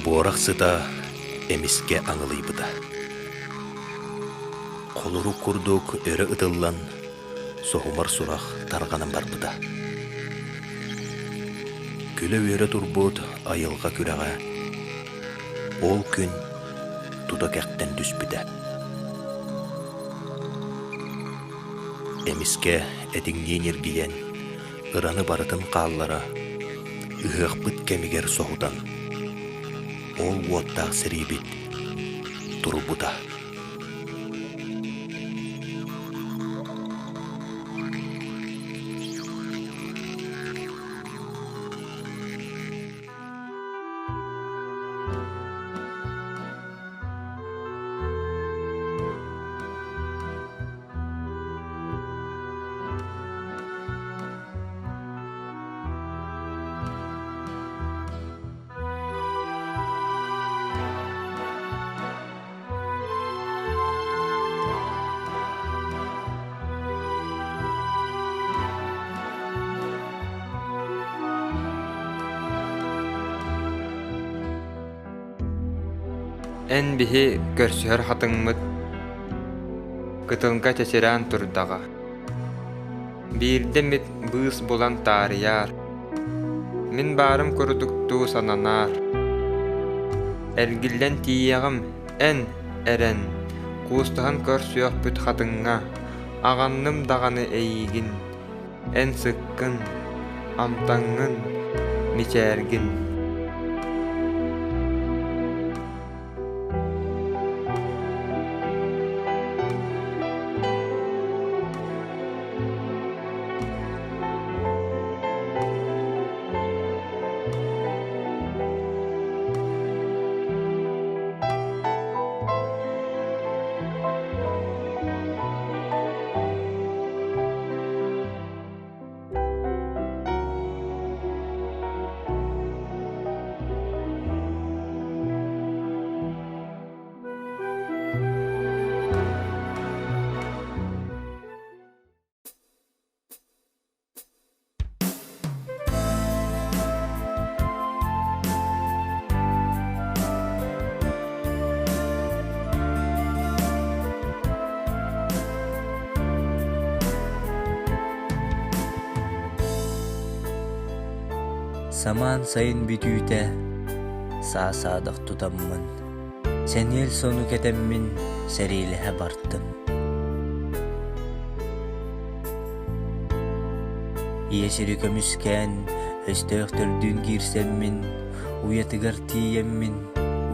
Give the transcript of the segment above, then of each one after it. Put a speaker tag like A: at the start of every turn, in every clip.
A: Буорах сыта эмискэ аҥылыйбыта. Холорук курдук өрө ытыллан, соһумар сурах тарҕанан барбыта. Күлэ-үөрэ турбут айылҕа күрэҕэ ол күн тута кэхтэн түспүтэ. Эмискэ этиҥниин эргийэн, ыраны барытын хааллара, ыһыахпыт кэмигэр соһутан, ол уоттаах сэриибит турбута.
B: Эн биһи көрсүһэр хатыҥмыт кытылга чэчирээн турдаҕа. Биирдэ эмит быыс булан таарыйаар, мин баарым курдуктуу сананаар. Эргиллэн тиийиэҕим, эн, эрэн, куустаһан көрсүөхпүт хатыҥҥа, аҕынным даҕаны эйиигин, эн сыккын, амтаҥҥын, мичээргин.
C: Самаан сайын бүтүүтэ саа-саадах тутаммын, сэниэл сону кэтэммин сэриилэһэ бартым. Ийэ сири көмүскээн, өстөөхтөрдүүн киирсэммин, уйатыгар тиийэммин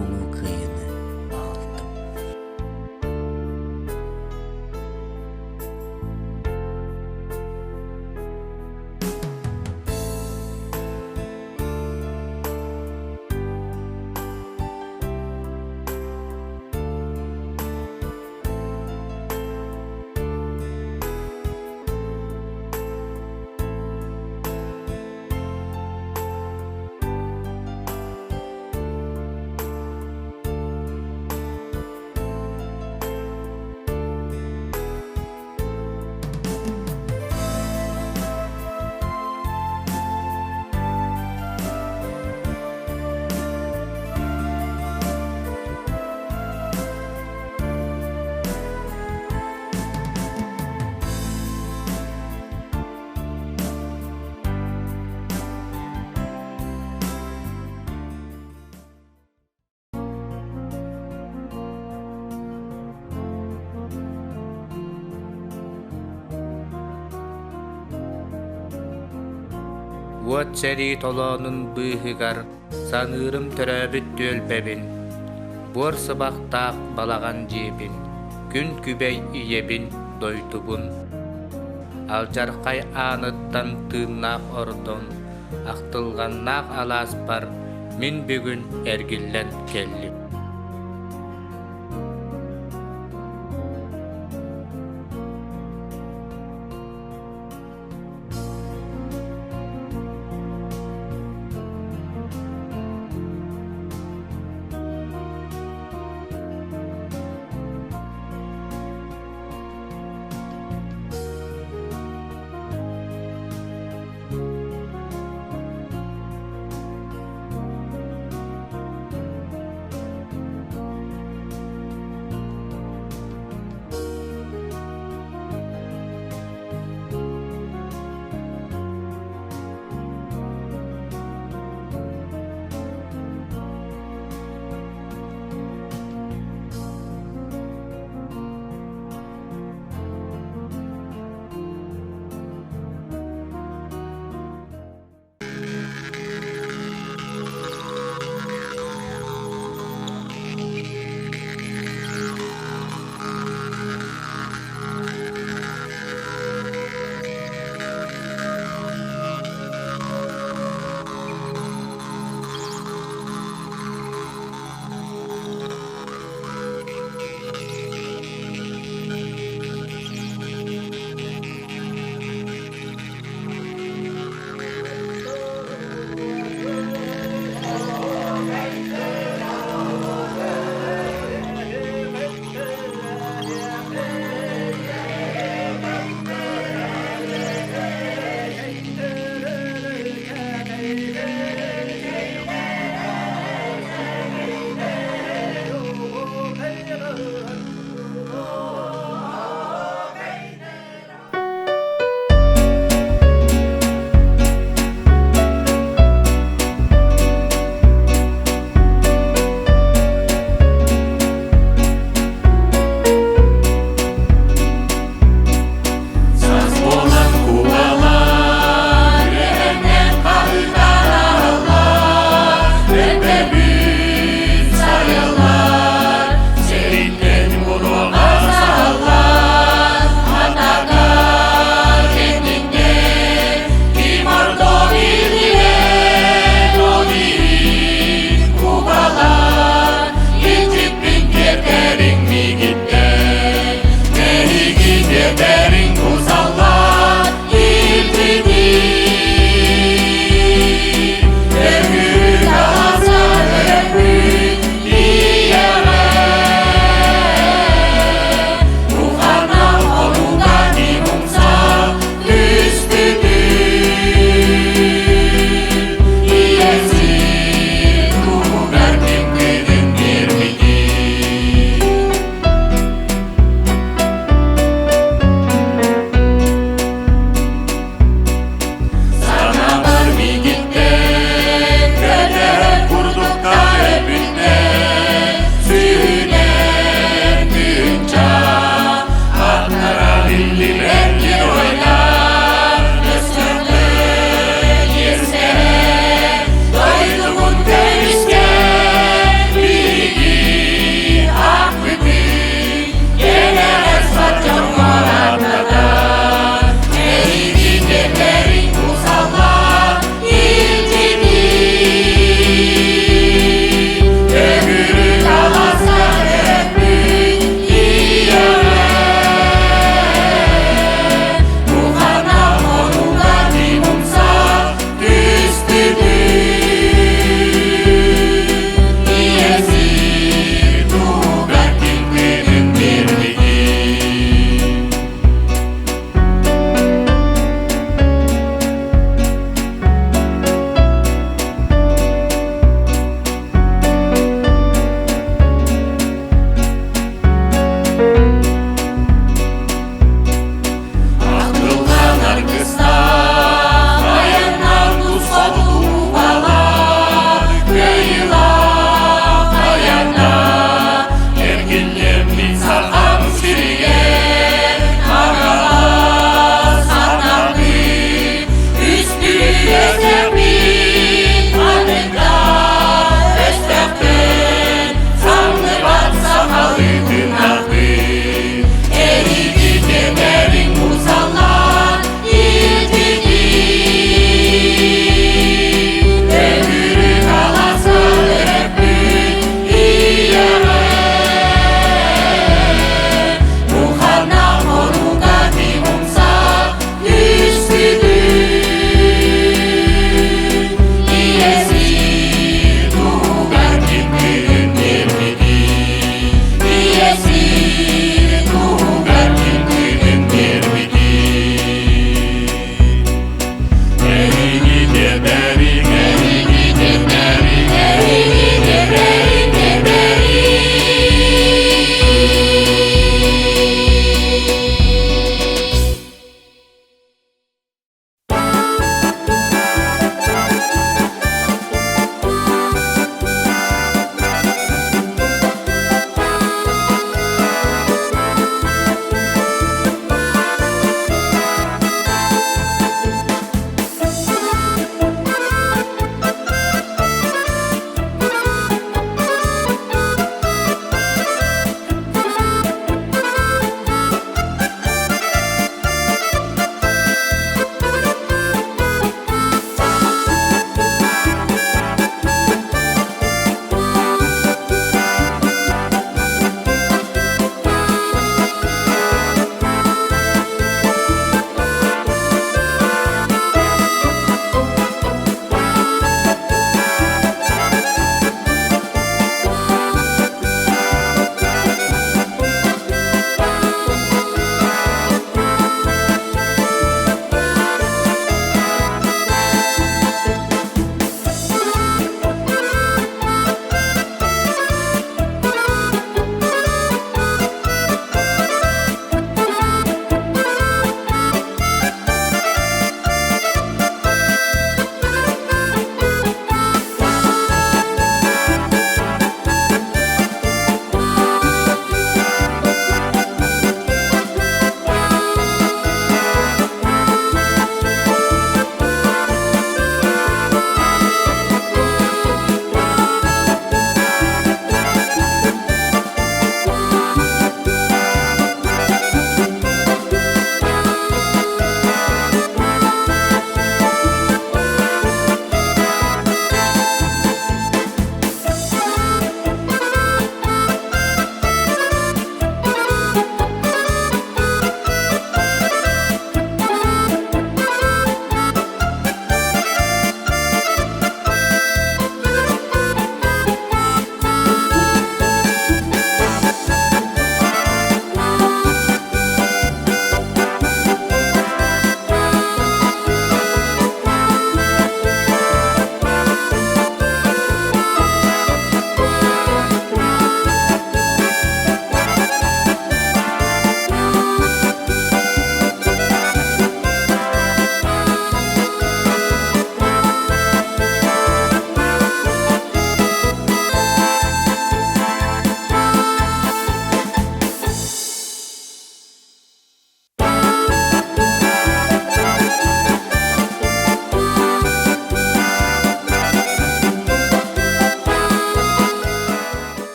C: Улуу Кыайыыны аҕалтым.
D: Уот сэрии толоонун быыһыгар саныырым төрөөбүт түөлбэбин, буор сыбахтаах балаҕан дьиэбин, күн күбэй ийэбин, дойдубун. Алдьархай ааныттан тыыннаах ордон, ахтылҕаннаах алааспар мин бүгүн эргиллэн кэллим.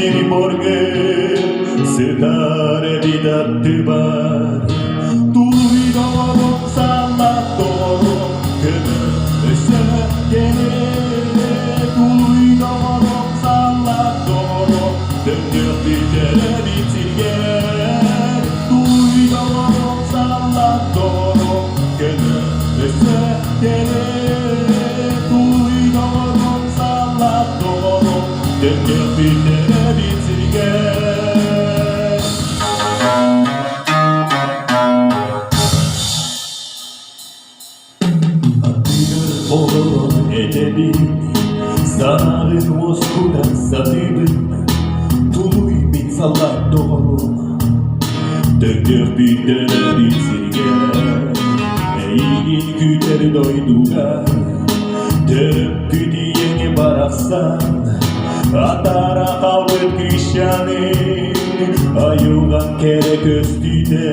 E: сири боргын сытар эбит аттыбар. Тулуй доҕорум, саллаат доҕорум, көмө өссө кэлэ. Тулуй доҕорум, саллаат доҕорум, төннүөхпүт эрэ сиргэ. Тулуй доҕорум, саллаат доҕорум, көмө өссө кэлэ. Тулуй доҕорум, саллаат доҕорум, төннүөхпүт эрэ сиргэ. Аттыгар олорон этэбин, санаабын уоскутан сатыыбын, тулуй мин саллаат доҕорум, Төннүөхпүт сиргэ, эйигин күүтэр дойдуга, төрөппүт ийэҥ барахсан, атаара хаалбыт Гришаны, айылҕан кэрэ көстүүтэ.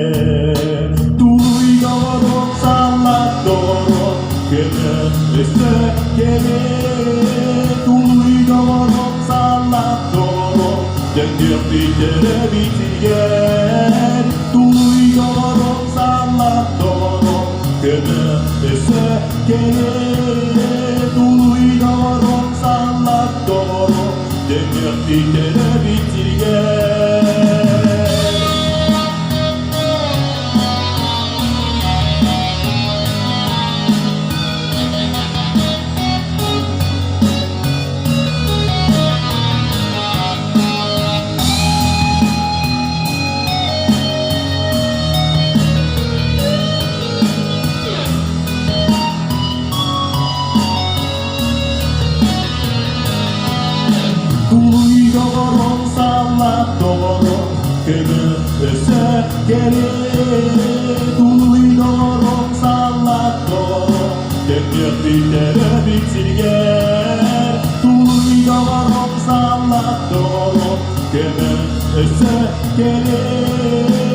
E: Тулуй доҕорум, саллаат доҕорум, көмө өссө кэлэ. Тулуй доҕорум, саллаат доҕорум, төннүөхпүт битигэр. Тулуй доҕорум, саллаат доҕорум, көмө өссө кэлэ. Тулуй доҕорум, саллаат доҕорум, төннүөхпүт битигэр. Тулуй доҕорум, саллаат доҕорум, көмө өссө кэлэ. Тулуй доҕорум, саллаат доҕорум, төннүөхпүт эрэбит сиригэр. Тулуй доҕорум, саллаат доҕорум, көмө өссө кэлэ.